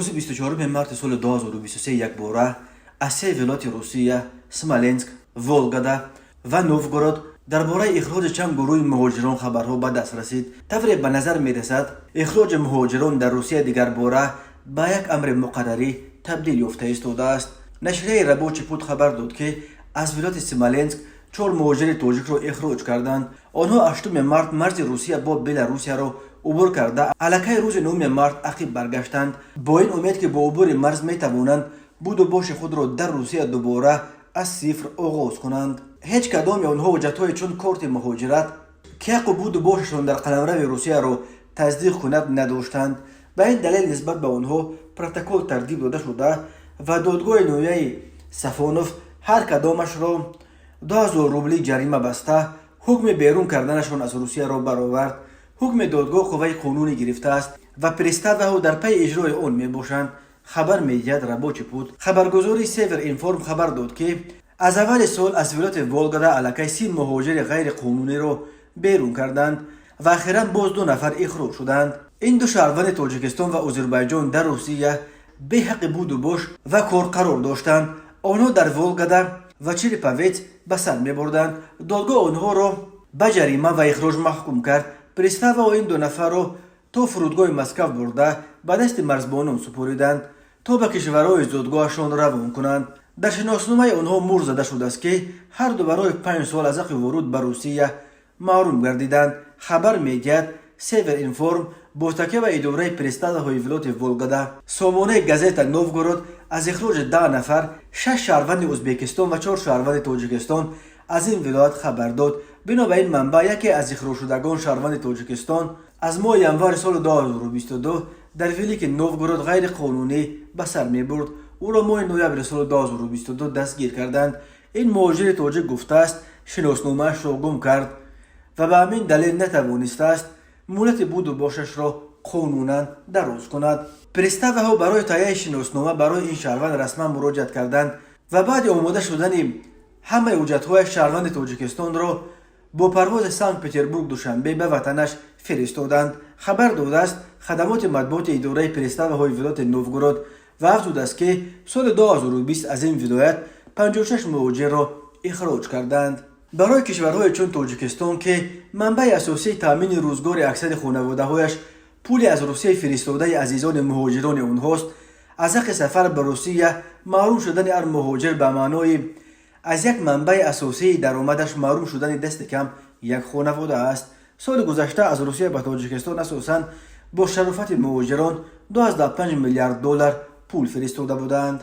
Рӯзи 24 марти соли 2023 якбора аз се вилояти Русия, Смоленск, Вологда ва Новгород, дар бораи ихроҷи чанд гурӯҳи муҳоҷирон хабарҳо ба даст расид. Тавре ба назар мерасад, ихроҷи муҳоҷирон дар Русия дигарбора ба як амри муқаррарӣ табдил ёфта истодааст. Нашрияи «Рабочий путь» хабар дод, ки аз вилояти Смоленск чор муҳоҷири тоҷикро ихроҷ карданд. Онҳо 8 март марзи Русия бо Беларусияро убур карда, аллакай рӯзи 9 март ақиб баргаштанд, бо ин умед, ки бо убури марз метавонанд буду боши худро дар Русия дубора аз сифр оғоз кунанд. Ҳеҷ кадоми онҳо ҳуҷҷатҳое чун корти муҳоҷират, ки ҳаққу буду бошашон дар қаламрави Русияро тасдиқ кунад, надоштанд. Ба ин далел нисбат ба онҳо протокол тартиб дода шуда ва додгоҳи ноҳияи Сафонов ҳар кадомашро 2000 рубли ҷарима баста, ҳукми берун карданашон аз Русияро баровард. Ҳукми додгоҳ қувваи қонунӣ гирифтааст ва приставаҳо дар пайи иҷрои он мебошанд, хабар медиҳад «Рабочий путь». Хабаргузории «Север Информ» хабар дод, ки аз аввали сол аз вилояти Вологда аллакай 30 муҳоҷири ғайриқонуниро берун карданд ва ахиран боз ду нафар ихроҷ шуданд. Ин ду шаҳрванди Тоҷикистон ва Озарбойҷон дар Русия бе ҳаққи буду бош ва кор қарор доштанд. Онҳо дар Вологда ва Череповец ба сар мебурданд. Додгоҳ онҳоро ба ҷарима ва ихроҷ маҳкум кард. Приставаҳо ин ду нафарро то фурудгоҳи Москав бурда, ба дасти марзбонон супориданд, то ба кишварҳои зодгоҳашон равон кунанд. Дар шиносномаи онҳо муҳр зада шудааст, ки ҳарду барои 5 сол аз ҳаққи воруд ба Русия маҳрум гардиданд, хабар медиҳад «Север Информ» бо такя ба идораи приставаҳои вилояти Вологда. Сомонаи «Газета Новгород» аз ихроҷи 10 нафар, шаш шаҳрванди Ӯзбекистон ва чор шаҳрванди Тоҷикистон, аз ин вилоят хабар дод. Бино ба ин манбаъ, яке аз ихроҷшудагон, шаҳрванди Тоҷикистон, аз моҳи январи соли 2022 дар Великий Новгород ғайриқонунӣ ба сар мебурд. Ӯро моҳи ноябри соли 2022 дастгир карданд. Ин муҳоҷири тоҷик гуфтааст, шиносномаашро гум кард ва ба ҳамин далел натавонистааст муҳлати буду бошашро қонунан дароз кунад. Приставаҳо барои таҳияи шиноснома барои ин шаҳрванд расман муроҷиат карданд ва баъди омода шудани ҳамаи ҳуҷҷатҳояш шаҳрванди Тоҷикистонро бо парвози Санкт Петербург Душанбе ба ватанаш фиристоданд, хабар додааст хадамоти матбуоти идораи приставаҳои вилояти Новгород ва афзудааст, ки соли 2020 аз ин вилоят 56 муҳоҷирро ихроҷ карданд. Барои кишварҳое чун Тоҷикистон, ки манбаи асосии таъмини рӯзгори аксари хонаводаҳояш пули аз Русия фиристодаи азизони муҳоҷирони онҳост, аз ҳаққи сафар ба Русия маҳрум шудани ҳар муҳоҷир ба маънои аз як манбаи асосии даромадаш маҳрум шудани дасти кам як хонавода аст. Соли гузашта аз Русия ба Тоҷикистон асосан бо шарофати муҳоҷирон 2,5 миллиард доллар пул фиристода буданд.